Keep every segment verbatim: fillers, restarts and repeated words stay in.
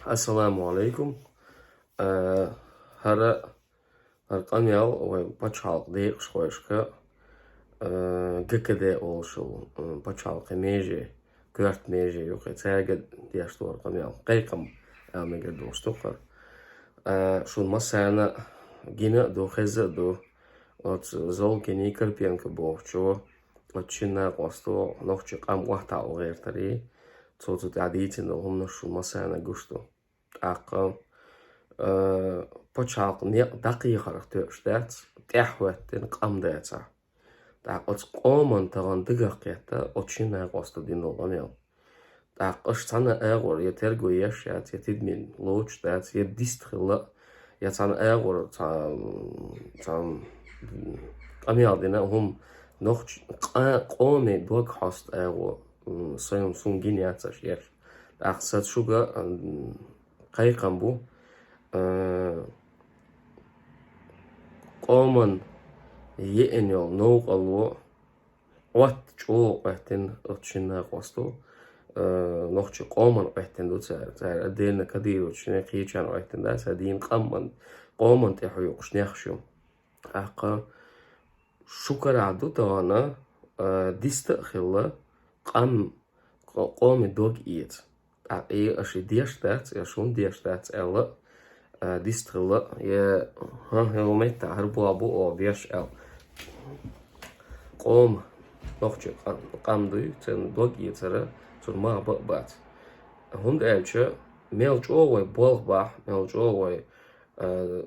Ассаламу алейкум. Э, хӀара, хӀара къамел вай пачхьалкх декъашхойшка, э, ГКД олшул, э, пачхьалкхе меже, коьрта меже юкъе цаьрга деш ду хӀара къамел. Кхайкхам аьнна мегар долуш ду хӀара. Э, шун массарна гина а ду, хеза а ду. Оцу Золкиний, Карпенко бохучо, оцу шина накъосто нохчийн къам охьатаӀо гӀертарий, цо цу тӀехь дийцина долу хӀуманаш шун массарна гуш ду. ТӀаккха, э, пачхьалкх некъ дӀакхехарх тоьуш дац, тӀаьхьахӀоьттина къам дацахь. ТӀаккха оцу къоман тахана дагах кхетта оцу шина накъосто дина долу къамел. ТӀаккха аша цхьана а агӀор я терго еш яц, я тидаме лоцуш дац, я дистхилла, я цхьана а агӀор цхьа, цхьа къамел дина а хӀума нохча къа-, къоме дог хьоста агӀо, м, сайн, суна гина яц аша еш. ТӀаккха сан шуьга, м, кхайкхам бу, э, къоман еана йолу новкъарло Ӏотта чӀогӀа Ӏоьттина оцу шина накъосто, э, нохчийн къоман Ӏоьттина ду цара. Цара отдельно Кадыровчун, кхечарна Ӏоьттина дац, цара дийна къаман, къоман тӀе хьоькхуш нехаш ю. ТӀаккха шу карахь ду тахана, э, диста а хилла, къам, къо-, къоме дог эца. ТӀаккха и аша и деш дац, я шуна деш дац аьлла, а, дистхилла, я, хӀан, хӀун меттахь хӀара боху бу оха деш аьлла. Къома, нохчийн къам, къам дуй, царна дог эцара, цунна мах бан а бац. ХӀунда аьлча, мел чӀогӀа вай болх бахь, мел чӀогӀа вай, а,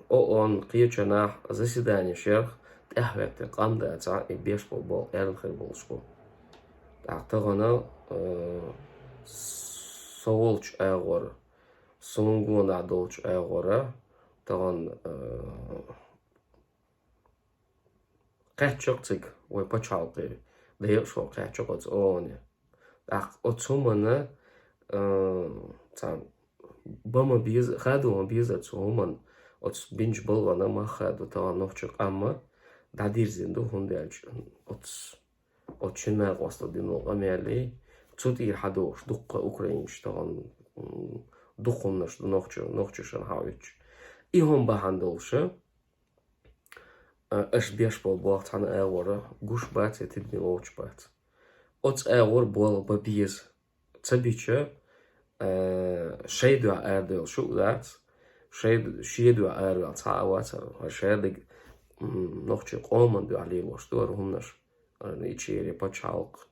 ООН, кхечанахь заседанеш ярх, тӀаьхьахӀоьттина къам дацахь, и беш болу болх эрна хир болуш бу. ТӀаккха тахана, э, со волчу агӀора, суна гонахь долчу агӀора, тахана, э, кхаьчча-кх цига вай пачхьалкхе, декъашхо кхаьчча-кх оцу ООНе. ТӀаккха оцу хӀуманна, э, цхьа бан ма беза, хадо ма безара цу хӀуманна, оцу бинчу балхана мах хадо тахана нохчийн къам а дӀадирзина ду, хӀунда аьлча оцу Оцу шина накъосто дина долу къамелий, цу тӀера хьадогӀуш дуккха украинцаш тахана, м, дукха хӀуманаш ду нохчо-, нохчашна хьаоьцуш. И хӀума бахьана долуша, а, аша беш болу болх цхьана агӀора гуш бац я тидаме лоцуш бац. Оцу агӀор болх бан беза. Ца бича, э, шайн дуьхьа арадевлла шу а дац, шайн, шен дуьхьа араваьлла цхьа а вацара. Хьан шадерг, м, нохчийн къоман дуьхьа лелош ду хӀара хӀуманаш. Ичери пачхьалкх,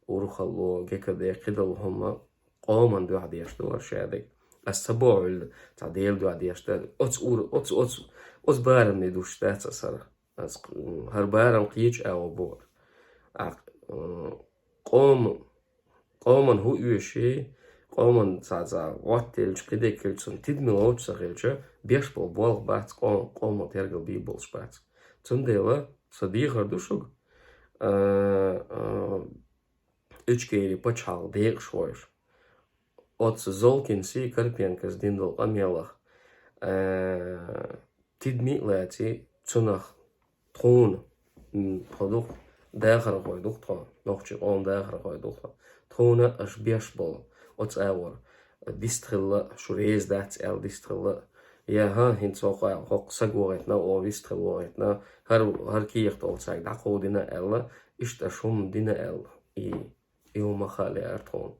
урхалло, ГКД, кхидолу хӀума къоман дуьхьа деш ду хӀара шадерг. Ас ца бохьуьлла, цхьа Делан дуьхьа деш ду. Оцу ур-, оцу, оцу, оцу барамне душ дац ас хӀара. Ас, м, хӀара барам кхечу агӀо боху. А, м, къома, къоман хӀу оьший, къоман цхьа, цхьа гӀоттаелча, кхидерг хилча, цунна тидаме лоцуш ца хилча, беш болу болх бац, къо-, къоман тергал бийр болуш бац. Цундела сан дехар ду шуьга, а, а, Ичкери пачхьалкх декъашхойша. Оцу Золкинсий, Карпенкос дина долу къамелах, а, тидаме а лаций, цунах тхуна, м, тхо ду-кх, дахархой ду-кх тхо, нохчийн къоман дахархой ду-кх тхо. Тхуна аша беш болу оцу агӀор дистхилла, шу реза дац аьлла дистхилла, я хӀан, хӀинца хӀокху, хӀокху саг вахийтина, оха вистхила вахийтина, хӀара, хӀара кехат олу цаьрга дӀакховдийна аьлла, иштта аша хӀума дина аьлла, и, и хӀума ма хаалара тхуна.